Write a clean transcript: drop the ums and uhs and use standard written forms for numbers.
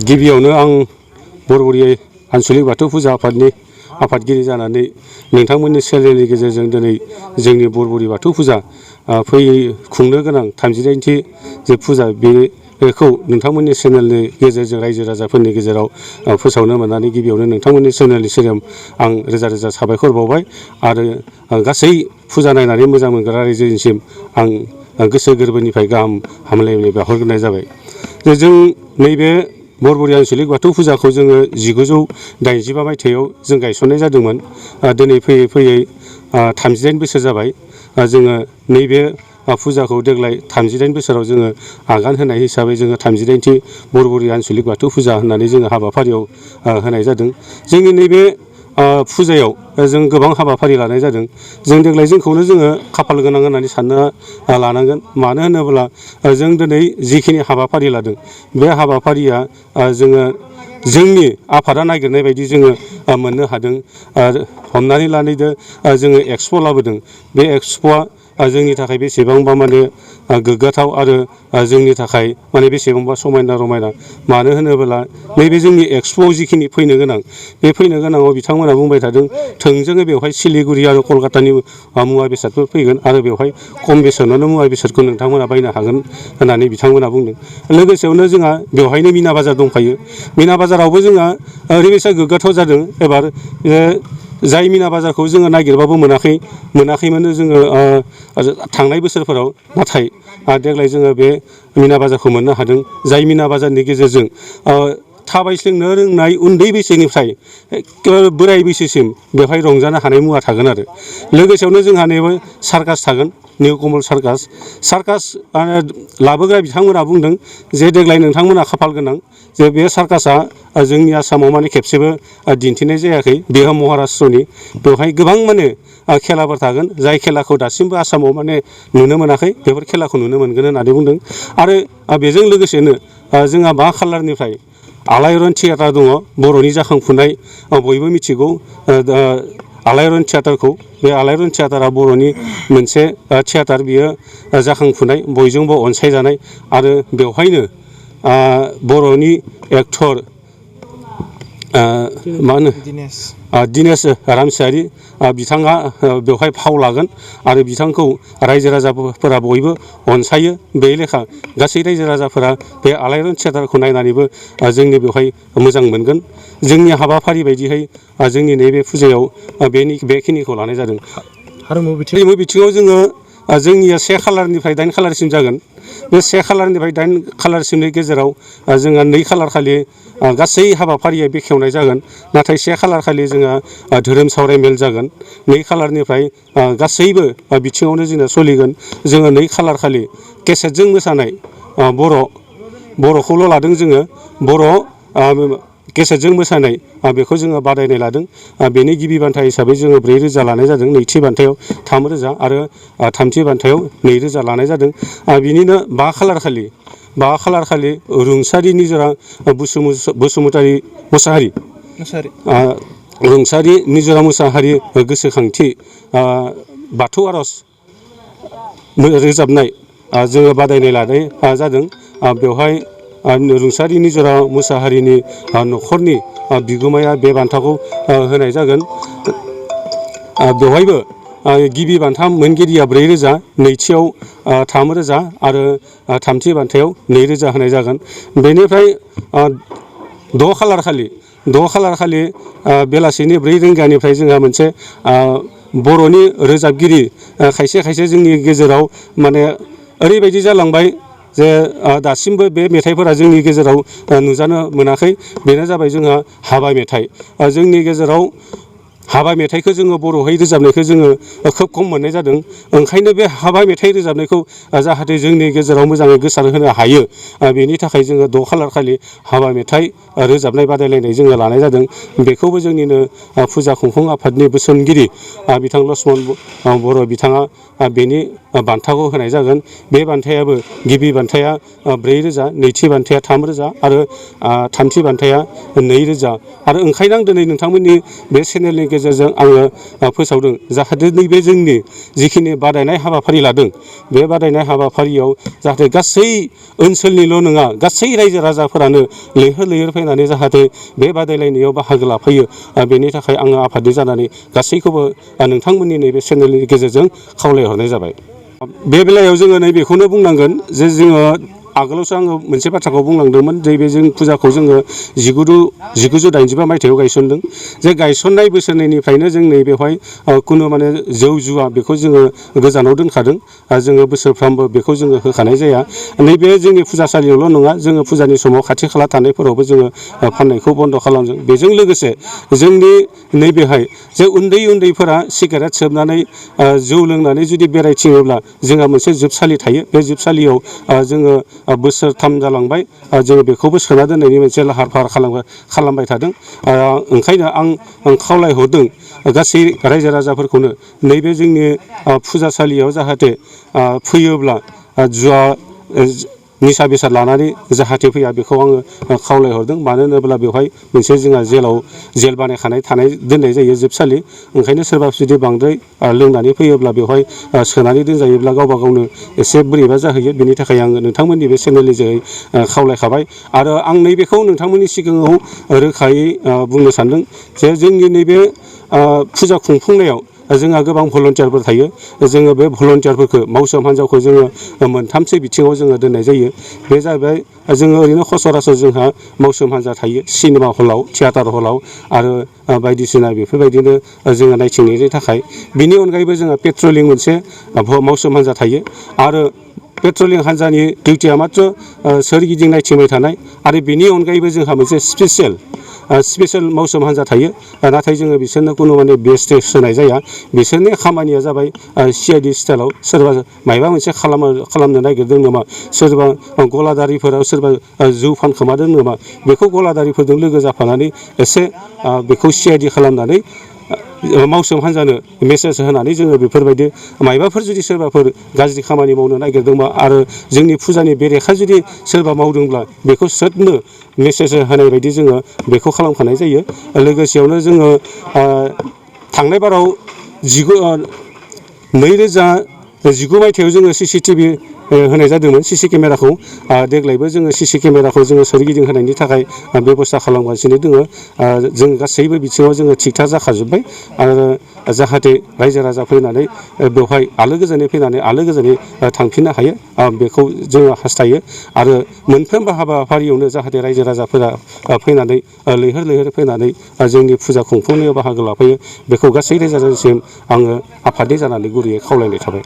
गिबियावनो आं बरबरि आनसलिक बाथौ फुजा आफादनि आफादगिरि जानानै नोंथांमोननि चेनेलनि गेजेरजों दिनै जोंनि बरबरि बाथौ फुजा खुंनो गोनां 38थि जे फुजा बेखौ नोंथांमोननि चेनेलनि गेजेरजों रायजो राजाफोरनि गेजेराव फोसावनो मोननानै गिबियावनो नोंथांमोननि चेनेलनि सेराव आं रोजा रोजा साबायखर बावबाय आरो गासै फुजा नायनानै मोजां मोनग्रा रायजोनिसिम आं गोसो गोरबोनिफ्राय गाहाम हामलायनाय बावहरग्रोनाय जाबाय। जों नैबे बरबरि आनसलिक बाथौ फुजाखौ जोङो 1985 मायथाइयाव जों गायसननाय जादोंमोन। दिनै फैयै फैयै 38 बोसोर जाबाय। जोङो नैबे फुजाखौ देग्लाय 38 बोसोराव जोङो आगान होनाय हिसाबै जोङो 38थि बरबरि आनसलिक बाथौ फुजा होननानै जोङो हाबाफारियाव होनाय जादों। जोंनि नैबे फुजायाव जों गोबां हाबाफारि लानाय जादों। जों देग्लाय जोंखौनो जोङो खाफाल गोनां होननानै सानना लानांगोन। मानो होनोब्ला जों दिनै जिखिनि हाबाफारि लादों बे हाबाफारिया जोङो जोंनि आफादा नागिरनाय बायदि जोङो मोननो हादों। हमनानै लानायदो जोङो एक्सप' लाबोदों। बे एक्सप'आ जोंनि थाखाय बेसेबांबा माने गोग्गाथाव आरो जोंनि थाखाय माने बेसेबांबा समायना रमायना। मानो होनोब्ला नैबे जोंनि एक्सप'आव जिखिनि फैनो गोनां बे फैनो गोनाङाव बिथांमोना बुंबाय थादों थोंजोङै बेवहाय सिलिगुरि आरो कलकातानि मुवा बेसादफोर फैगोन आरो बेवहाय खम बेसेनावनो मुवा बेसादखौ नोंथांमोना बायनो हागोन होननानै बिथांमोना बुंदों। लोगोसेयावनो जोंहा बेवहायनो मिना बाजार दंफायो। मिना बाजारावबो जोंहा ओरैबायसा गोग्गाथाव जादों एबार जाय मिना बाजारखौ जोङो नागिरबाबो मोनाखैमोन जोङो थांनाय बोसोरफोराव। नाथाय देग्लाय जोङो बे मिना बाजारखौ मोननो हादों। जाय मिना बाजारनि गेजेरजों थाबायस्लिंनो रोंनाय उन्दै बैसोनिफ्राय बोराय बैसोसिम बेवहाय रंजानो हानाय मुवा थागोन आरो लोगोसेयावनो जोंहा नैबे सार्कास थागोन। निउ कमल सार्कास लाबोग्रा बिथांमोना बुंदों जे देग्लाय नोंथांमोना खाफाल गोनां जे बे सार्कासा जोंनि आसामाव माने खेबसेबो दिन्थिनाय जायाखै। बेयो महाराष्ट्रनि बेवहाय गोबां माने खेलाफोर थागोन जाय खेलाखौ दासिमबो आसामाव माने नुनो मोनाखै। बेफोर खेलाखौ नुनो मोनगोन होननानै बुंदों। आरो बेजों लोगोसेनो जोंहा 5 खालारनिफ्राय आलायारन थियेटार दङ। बर'नि जाखांफुनाय बयबो मिथिगौ आलायारन थियेटारखौ। बे आलायारन थियेटारा बर'नि मोनसे थियेटार। बियो जाखांफुनाय बयजोंबो अनसायजानाय आरो बेवहायनो बर'नि एक्टर मा होनो दिनेश रामसियारि बिथाङा बेवहाय फाव लागोन आरो बिथांखौ रायजो राजाफोरा बयबो अनसायो। बे लेखा गासै रायजो राजाफोरा बे आलायारन थियेटारखौ नायनानैबो जोंनि बेवहाय मोजां मोनगोन। जोंनि हाबाफारि बायदियै जोंनि नैबे फुजायाव बेखिनिखौ लानाय जादों। हारिमु बिथिङाव जोङो जोंनिया 1 खालारनिफ्राय 8 खालारसिम जागोन। बे 1 खालारनिफ्राय 8 खालारसिमनि गेजेराव जोंहा 2 खालार खालि गासै हाबाफारिया बेखेवनाय जागोन। नाथाय 1 खालार खालि जोंहा धोरोम सावरायमेल जागोन। 2 खालारनिफ्राय गासैबो बिथिङावनो जोंना सोलिगोन। जोङो 2 खालार खालि केसेटजों मोसानाय बर'खौल' लादों जोङो बर' केसेटजों मोसानाय बेखौ जोङो बादायनाय लादों। बेनि गिबि बान्था हिसाबै जोङो 4,000 लानाय जादों। नैथि बान्थायाव 3,000 आरो थामथि बान्थायाव 2,000 लानाय जादों। बिनिनो 5 खालार खालि रुंसारि निजोरा बसुमतारी मुसाहारि रुंसारि निजोरा मुसाहारि गोसोखांथि बाथौ आर'ज रोजाबनाय जोङो बादायनाय लानाय जादों। बेवहाय रुंसारि निजोरा मुसाहारिनि न'खरनि बिगोमाया बे बान्थाखौ होनाय जागोन। बेवहायबो गिबि बान्था मोनगिरिया 4,000, नैथियाव 3,000 आरो थामथि बान्थायाव 2,000 होनाय जागोन। बेनिफ्राय 6 खालार खालि बेलासिनि 4 रिंगानिफ्राय जोंहा मोनसे बर'नि रोजाबगिरि खायसे जोंनि गेजेराव माने ओरैबायदि जालांबाय जे दासिमबो बे मेथाइफोरा जोंनि गेजेराव नुजानो मोनाखै। बेनो जाबाय जोंहा हाबा मेथाइ। जोंनि गेजेराव हाबा मेथाइखौ जोङो बर'है रोजाबनायखौ जोङो खोब खम मोननाय जादों। ओंखायनो बे हाबा मेथाइ रोजाबनायखौ जाहाथे जोंनि गेजेराव मोजाङै गोसारहोनो हायो बेनि थाखाय जोङो 6 खालार खालि हाबा मेथाइ रोजाबनाय बादायलायनाय जोङो लानाय जादों। बेखौबो जोंनिनो फुजा खुंफुं आफादनि बोसोनगिरि बिथां लक्ष्मन बर' बिथाङा बेनि बान्थाखौ होनाय जागोन। बे बान्थायाबो गिबि बान्थाया 4,000, नैथि बान्थाया 3,000 आरो थामथि बान्थाया 2,000 आरो ओंखायनो आं दिनै नोंथांमोननि बे चेनेलनि गेजेरजों आङो फोसावदों जाहाथे नैबे जोंनि जिखिनि बादायनाय हाबाफारि लादों बे बादायनाय हाबाफारियाव जाहाथे गासै ओनसोलनिल' नङा गासै रायजो राजाफोरानो लैहोर लैहोर फैनानै जाहाथे बे बादायलायनायाव बाहागो लाफैयो बेनि थाखाय आङो आफादनि जानानै गासैखौबो नोंथांमोननि नैबे चेनेलनि गेजेरजों खावलायहरनाय जाबाय। बे बेलायाव जोङो नैबेखौनो बुंनांगोन जे जोङो आगोलावसो आङो मोनसे बाथ्राखौ बुंलांदोंमोन जे बे जों फुजाखौ जोङो 1985 मायथाइयाव गायसनदों जे गायसननाय बोसोरनैनिफ्रायनो जों नैबेवहाय खुनु माने जौ जुवा बेखौ जोङो गोजानाव दोनखादों जोङो बोसोरफ्रामबो बेखौ जोङो होखानाय जाया। नैबे जोंनि फुजासालियावल' नङा जोङो फुजानि समाव खाथि खाला थानायफोरावबो जोङो फाननायखौ बन्द' खालामदों। बेजों लोगोसे जोंनि नैबेहाय जे उन्दै उन्दैफोरा सिगारेट सोबनानै जौ लोंनानै जुदि बेरायथिङोब्ला जोंहा मोनसे जोबसालि थायो बे जोबसालियाव जोङो बोसोरथाम जालांबाय जोङो बेखौबो सोना दोननायनि मोनसे लाहार फाहार खालामबाय थादों। ओंखायनो आं खावलायहरदों गासै रायजो राजाफोरखौनो नैबे जोंनि फुजासालियाव जाहाथे फैयोब्ला जुवा निसा बेसाद लानानै जाहाथे फैया बेखौ आङो खावलायहरदों। मानो होनोब्ला बेवहाय मोनसे जोंहा जेल बानायखानाय दोननाय जायो जोबसालि। ओंखायनो सोरबा जुदि बांद्राय लोंनानै फैयोब्ला बेवहाय सोनानै दोनजायोब्ला गावबा गावनो एसे बोरैबा जाहैयो। बेनि थाखाय आङो नोंथांमोननि बे चेनेलनि जोहै खावलायखाबाय आरो आं नैबेखौ नोंथांमोननि सिगाङाव रोखायै बुंनो सानदों जे जोंनि नैबे फुजा खुंफुंनायाव जोंहा गोबां भलन्टियारफोर थायो। जोङो बे भलन्टियारफोरखौ मावसोम हान्जाखौ जोङो मोनथामसो बिथिङाव जोङो दोननाय जायो। बे जाहैबाय जोङो ओरैनो सरासनस्रा जोंहा मावसोम हान्जा थायो सिनेमा हलाव थियेटार हलाव आरो बायदिसिना बेफोरबायदिनो जोङो नायथिंनायनि थाखाय। बिनि अनगायैबो जोंहा पेट्रलिं मोनसे मावसोम हान्जा थायो आरो पेट्रलिं हान्जानि डिउटिया माथ्र सोरगिदिं नायथिंबाय थानाय आरो बेनि अनगायैबो जोंहा मोनसे स्पेसियेल मावसोम हान्जा थायो। नाथाय जोङो बिसोरनो खुनु माने बेस टेस होनाय जाया। बिसोरनि खामानिया जाबाय CID स्टाइलाव सोरबा माबा मोनसे खालामनो नागिरदों नामा, सोरबा गलादारिफोराव सोरबा जौ फानखोमादों नामा, बेखौ गलादारिफोरजों लोगो जाफानानै एसे बेखौ CID खालामनानै मावसोम हान्जानो मेसेज होनानै जोङो बेफोरबायदि मायबाफोर जुदि सोरबाफोर गाज्रि खामानि मावनो नागिरदोंबा आरो जोंनि फुजानि बेरेखा जुदि सोरबा मावदोंब्ला बेखौ स्रोदनो मेसेज होनाय बायदि जोङो बेखौ खालामखानाय जायो। लोगोसेयावनो जोङो थांनाय बाराव 2019 मायथाइयाव जोङो CCTV होनाय जादोंमोन CC केमेराखौ। देग्लायबो जोङो CC केमेराखौ जोङो सोरगिदिं होनायनि थाखाय बेब'स्था खालामगासिनो दङ। जों गासैबो बिथिङाव जोङो थिग-थाक जाखाजोब्बाय आरो जाहाथे रायजो राजा फैनानै बेवहाय आलो गोजोनै फैनानै आलो गोजोनै थांफिननो हायो बेखौ जोङो हास्थायो आरो मोनफ्रोमबो हाबाफारियावनो जाहाथे रायजो राजाफोरा फैनानै लैहोर लैहोर फैनानै जोंनि फुजा खुंफुंनायाव बाहागो लाफैयो बेखौ गासै रायजो राजासिम आङो आफादनि जानानै गुरैयै खावलायनाय थाबाय।